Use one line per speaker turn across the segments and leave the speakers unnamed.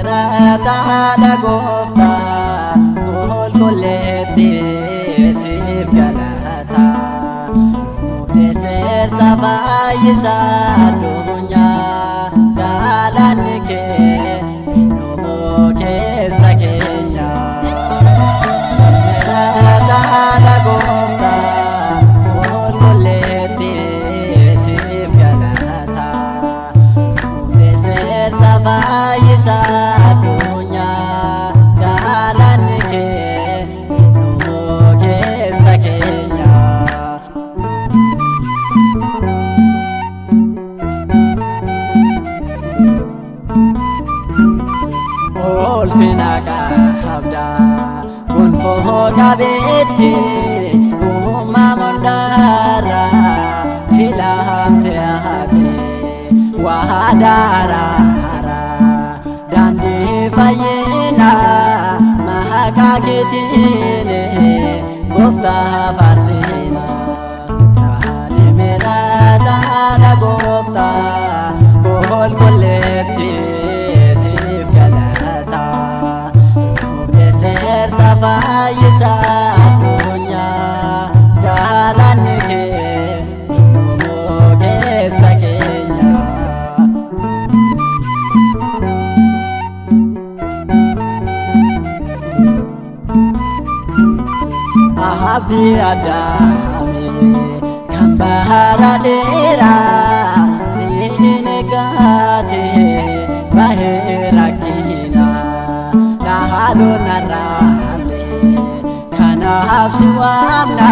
Haadha gooftaa qulqulleetti siif galata. Murtee seerta fayyisaa addunyaa galaanni kee nu keessa keenya. Haadha gooftaa qulqulleetti siif galata. Murtee seerta fayyisaa addunyaa galaanni kee nu keessa keenya. Ulfina qabda gonfoo qabeetti uumama hundarra filamte ati waadaaraara daandii fayyinaa maqaa keetiin gooftaa faarsina. Gaalimeraadha gooftaa qulqulleetti siif galata. Murtee seerta fayyisaa addunyaa galaanni kee nu keessa keenya. Abdii addaame kan bara dheeraa siin eeggate bahee rakkina dhaaloo narraalee kanaaf si waamna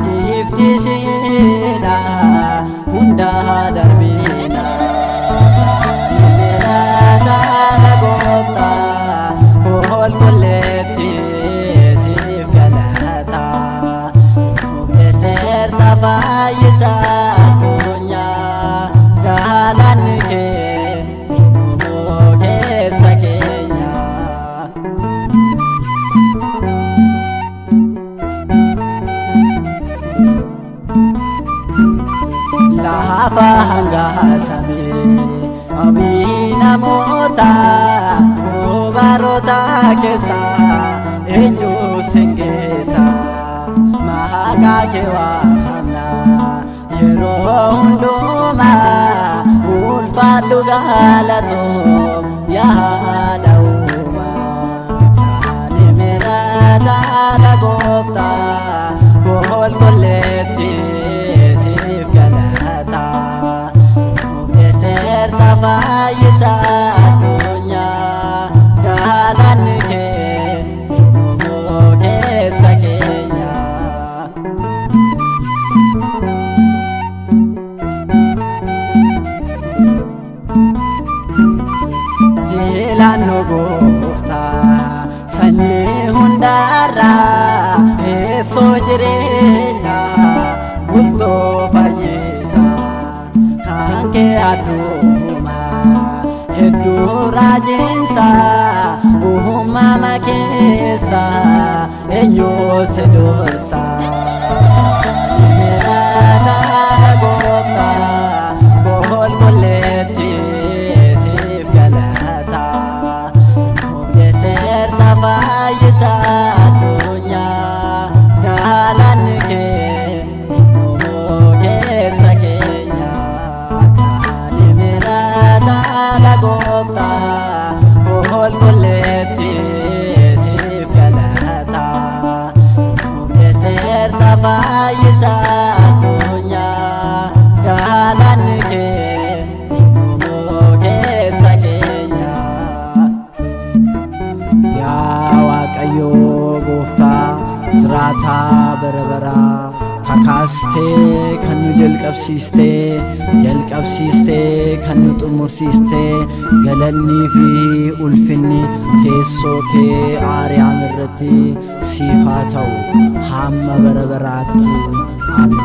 giifti siidha hunda darbina. Mimirataadha gooftaa qulqulleetti siif galata. Murtee seerta fayyisaa addunyaa galaanni kee nu keessa keenya. Lafa hanga samii abii namoota dubaroota keessa eenyu singeeta maqaa kee waamna yeroo hundumaa ulfaadhu galatoo yaa dha'uuma. Gaalimeraadha gooftaa qulqulleetti siif galata. Murtee seerta fayyisaa addunyaa galaanni kee nu keessa keenya. Filannoo gooftaa sanyii hundarraa teessoo jireenyaa bultoo fayyisaa kan kee adduma hedduu raajiinsa uumama keessa eenyu si dursa. Mimirataadha gooftaa qulqulleetti siif galata. Murtee seerta fayyisaa addunyaa galaanni kee nu keessa keenya. Gaalimeraadha gooftaa qulqulleetti siif galata. Murtee seerta fayyisaa addunyaa galaanni kee nu keessa keenya.
Yaa Waaqayyoo gooftaa jiraataa bara baraa kakaastee kan nu jalqabsiistee jalqabsiistee kan nu xumursiistee galannii fi ulfinni teessoo kee aariyaam irratti siif haa ta'u hamma bara baraatti. Ameen.